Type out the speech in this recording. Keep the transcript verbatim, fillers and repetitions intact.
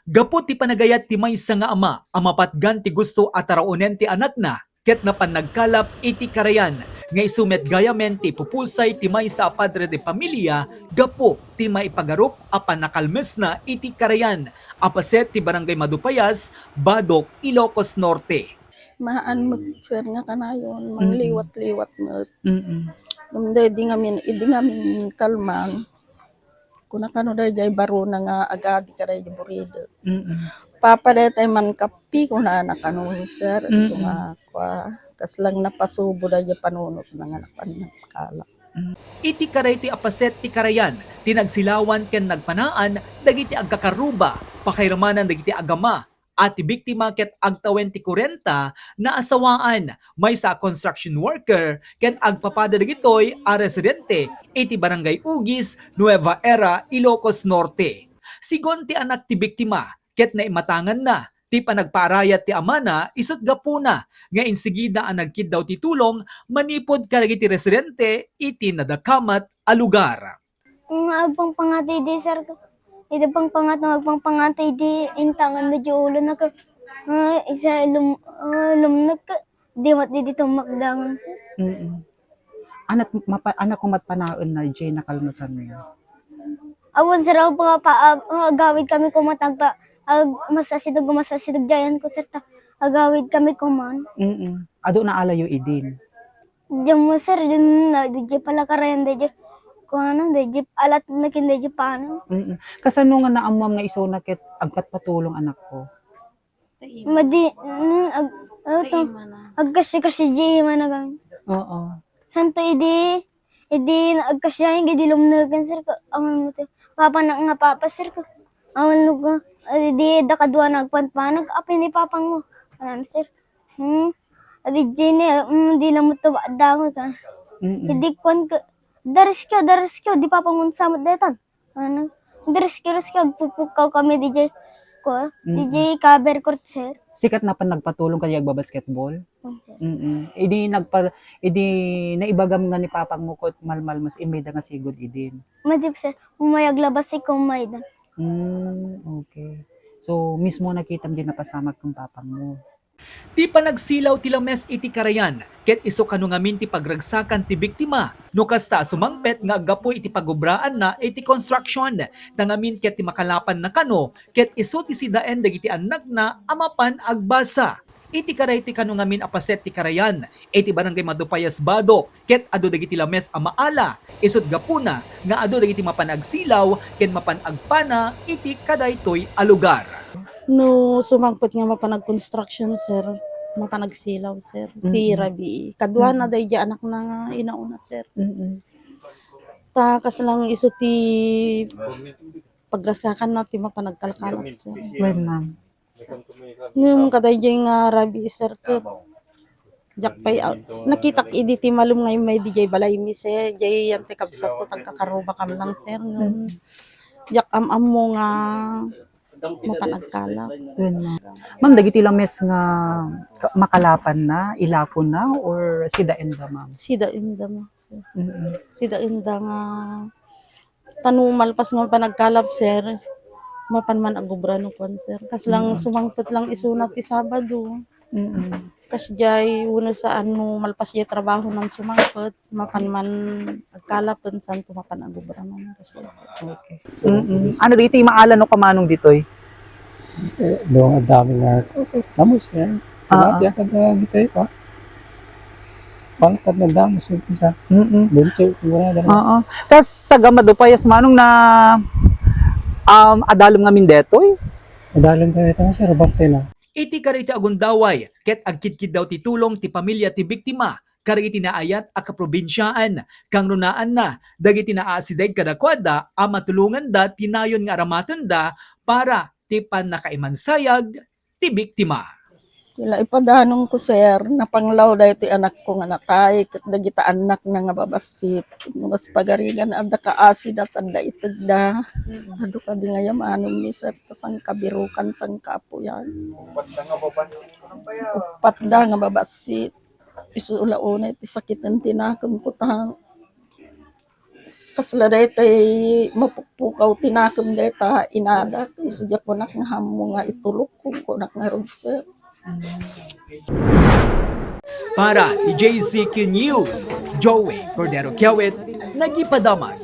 Gapu ti panagayat ti maysa nga ama a mapatgan ti gusto a taraonen ti anakna, ket napan nagkalap iti karayan nga isu met gayamen ti ipupulsay ti maysa a padre de pamilia gapu ti maipagarup a pannakalmesna iti karayan a paset ti Barangay Madupayas, Badoc, Ilocos Norte. Maan met, sir, nga kanayon, mm-mm, mangliwat-liwat met. Mm-mm. Ngem daydi ngamin, idi ngamin kalman, kuna kano daydiay barona nga agadi kadaydi buride. Mm-mm. Papa, daytay man kapi, kunana kano, sir, isu, mm-mm, nga kua, kas lang napasubo daydiay panunotna nga napan nagkala. Mm. Iti kadaytoy a paset ti karayan, ti nagsilawan ken nagpanaan dagiti agkakaruba, pakairamanan dagiti agama, a ti biktima ket agtawen ti kurenta naasawaan, maysa a construction worker, ken agpapada dagitoy a residente iti Barangay Ugis, Nueva Era, Ilocos Norte. Sigun ti anak ti biktima, ket naimatanganna ti panagpaarayat ti amana isut' gapuna nga insigida a nagkiddaw ti tulong manipud kadagiti residente iti nadakamat a lugar. Nga agpangpangato idi, sir, idi pangpangato, agpangpangato idi intangan da di ulo na ka, ah, isa lum-, ah, lumnek ka, di mat idi tumakdangan, sir. Mm-mm. Anak, mapa-, anak ko mat panaen na diay nakalmasan niya. Awan, sir, agpa-, pa-, ah, agawid kami kumat agpa-, ag-, masasideg, masasideg diayen ko, sir, ta agawid kami kuman. Mm-mm. Adu naalayo idin? Diyan mo, sir, din na, di palakarayan, di, kuana, di, alat na kin, di, paano? Mm-mm. Kasano nga naammuam nga isuna ket agpatpatulong anakko? Madi, mm, ag-, ano to? Agkasi-kasi di mana gami. Oo. Santo idi, idi agkasi ay, idi lumneken, sir, ka, ang ano to? Papa na nga papa, sir, ka. Ang ano ko, idi da kadua na agpanpanag, apin ni papang mo. Ano, sir? Hmm. Adi Jenny, hmm, di na mo to dangot, ah. Mm-mm. Idi kuan ka, "Daris ka, daris ka, di papangunsa mo detan." Ano? "Daris ka, daris ka, agpupukkaw kami di jay, ko, di jay cover court, sir." Sikat na pan nagpatulong kadi agbabasketball? Mm, sir. Mm-mm. Idi nagpa-, idi naibagam nga ni papang mo ket malmalmes, immay da nga sigud idin? Madip, sir. Umay aglabas, sir, kung may da. Mm, okay. So, mismo nakitam di napasamak kang papang mo? Ti panagsilaw ti lames iti karayan, ket isu kano ngamin ti pagragsakan ti biktima, no kasta a sumangpet nga aggapu iti pagubraanna iti construction, ta ngamin ket ti makalapanna kano, ket isu ti sidaen dagiti annakna a mapan agbasa. Iti kadaytoy kano ngamin a paset ti karayan, iti Barangay Madupayas Badoc, ket adu dagiti lames a maala, isut' gapuna nga adu dagiti mapan agsilaw ken mapan agpana iti kadaytoy a lugar. No sumangpet nga mapan ag-construction, sir, mapan agsilaw, sir, ti rabii. Kaduana daydi anakna nga inauna, sir. Mm-mm. Ta kas lang isu ti pagragsakanna ti mapan agkalkalap, sir. Wen, ma'am. Ngem kadaydiay nga rabii, sir, ket diak pay, ah, nakitak idi ti malem nga immay diay balaymi, sir. Diay yan ti kabsatko, agkakarubakam lang, sir. Ngem diak am-ammo nga mapan agkalap. Wen, ma'am. Ma'am, dagiti lames nga ka-, makalapanna, ilaponna, or sidaenda, ma'am? Sidaenda, ma'am, sir. Mm-mm. Sidaenda nga Ta no malpas nga panagkalap, sir, mapan man agubra no kuan, sir. Kas lang sumangpet lang isuna ti Sabado. Mm. Kas diay, wenno saan no malpas diay trabaho nan sumangpet, mapan man agkalapen, saan ko mapan agubra man. Kas diay. Okay. Mm-mm. Ano ditoy maala no kamanong ditoy? Eh, doon ang dami nga. Okay. Tapos, eh, tilapia ka na dito, eh, pa. Paltad na damo sa umpisa. Mm-mm. Bunso, wala na. Oo. Tas taga Madupayas manong na, um, adalem ngamin detoy? Adalem ka ito, sir, basta na. Iti kariti agundaway, ket agkidkiddaw ti tulong ti pamilya ti biktima, kariti naayat a kaprobinsiaan, kangrunaanna, dagiti naasideg kadakuada a matulonganda ti nayon nga aramatenda para ti pannakaimansayag ti biktima. Ila ipadanongko, sir, napanglaw daytoy anakko nga natay, ket dagita annakna nga babassit. No kas pagarigan, adda kaasi da, adda itegda. Mm. Adu kadi nga yamanong ni sir, ta sangkabirukan, sangkaapuyan. Uppat da nga babassit. Uppat da nga babassit. Isu la unay ti sakiten ti nakemko ta Kasla daytay mapukpukaw ti nakem dayta inada. Isu diak kunak nga hammo nga itulok, kunak ngarud, sir. Para ti J C Q News, Joey Cordero Kiawit, nagipadamag.